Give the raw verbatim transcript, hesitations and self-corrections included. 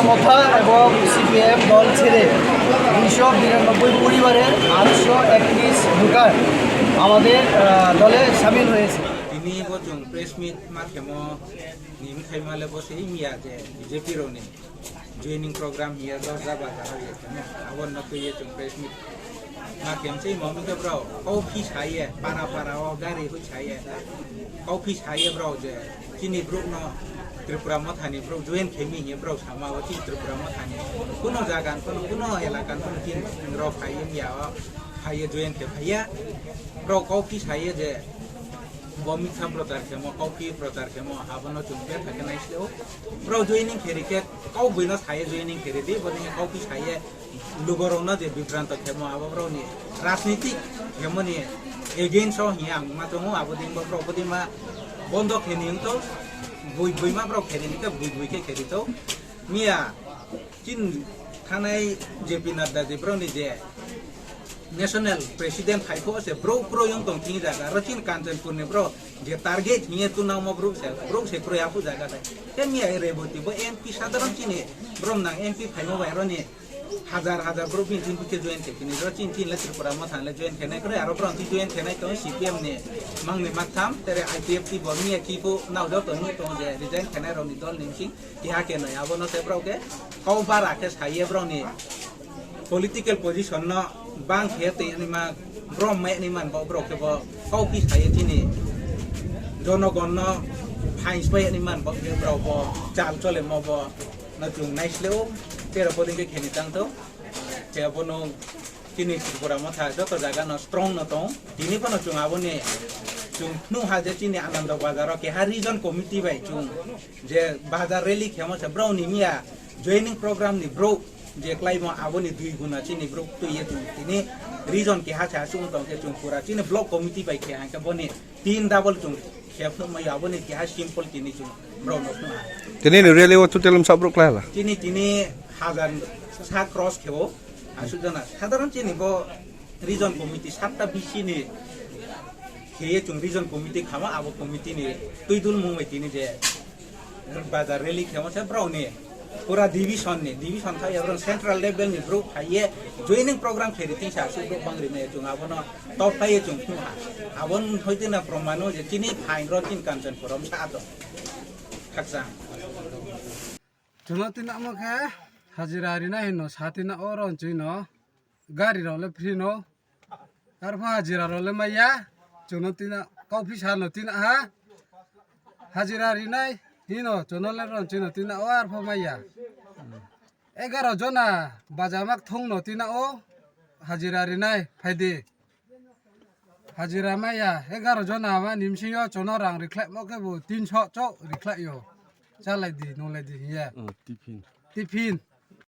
মথা এবং সিপিএম দল ছেড়ে দুইশো বিরানব্বই পরিবারের আটশো একত্রিশ ভোটার আমাদের, আহ, দলে সামিল হয়েছে। Tini bo chwng press meet ma khemo ni wngkhaima le bo se wngya je B J P rokni joining program hiya Lorja Bazar o ye khemo, abo no twi ye chwng press meet ma khem se mo wngkhe bro kau phi sa ye para para o gari hui sa ye kau phi sa ye bro je chini brouh no Tripura Motha ni brouh join khe mi hiya bro sama o chini Tripura Motha ni kuno jaga ni kuno kuno elaka ni kuno chini rok phai ye ya o phai ye join khe phai ya bro kau phi sa ye je Bo mitha prochar khemo, kau phi prochar khemo, abono chwng betha khe nai sio. Bro joining kheri khe kau buino saye joining kheri di, bo dini kau phi saye lugorokno je bibranto khemo, abo broni rajnitik khemoni against o hiya ang ma tongo, abo dini bo bro bo dima bondo kheni wngto, bui bui ma bro kheri ni khe bui bui khe kheri to. Miya chin thanai J P Nadda je broni je National President hai kho se bro pro yong tong thing jaga aro chin Kanchanpur ni bro je target hiye tu nang mo bro se bro se pro ya pu jaga se. Te miya Reboti bo M P sadharon chini bro nang M P phaimo bai aro ni hajar hajar bro bin chin bukhe join khe kini ro chin chin le Tripura Motha le join khe nai kre aro bro ti join khe nai to C P M ni mang ni mak tham tere I P F T bo miya ki pu nau do to ni to je resign khe nai ro ni dol ni sing. Keha khe nai abono se borok khe kau bara khe sai ye borok ni political position no bang khe tei ani ma borok mai ani man bo borok khe bo kau phi sai ye chini jonogon no phains pai ani man bo khe borok bo chal chole mo bo no chwng nai sle o tei rok bo ding khe kheni tang tho khe bono chini Tripura Motha joto jaga no strong no tong tini bono chwng aboni chwng phnu ha je chini Anando Bazar o keha region committee bai chwng je bazar rally khemo se brao ni miya joining program ni bro je klaimo aboni dui guna chini bro twi ye chwng tini region keha se aswk tong khe chwng pura chini block committee bai khe hangkhe boni tin double chwng khe phunuk mai aboni keha simple tini chwng bro no phunuk ha. Tini ni rally o total msa bro klai hala? Tini tini hajar sa cross khe o aswk jana sadharon chini bo region committee satta B C ni khe ye chwng region committee khama abo committee ni twi dul mung bai tini je bazar rally khemo se brao ni pura division ni division kha ya central level ni bro phai ye joining program khe ri tin sa su bro bang ri me chwng abono top phai ye chwng khu ha abon hoi tin na proman o je chini phain ro tin Kanchanpur o sa to khaksa. Chwngno tinamo khe hajira rina hinno sa tina o ron chwino gari rok le free no. Arpho hajira rok le maya chwngno tina kau phi sa no tina ha hajira rinai hino chwngno le ron chwino tina o arpho maya egaroh jona bajamak thung no tina o hajira rinai phaidi. Hajira maya egaroh jona ma nimsingyo chwngno rang rikhlaimo khe bo tinso chok rikhlaio. Chalai di nolai di hiya. Oh, tiffin. Tiffin.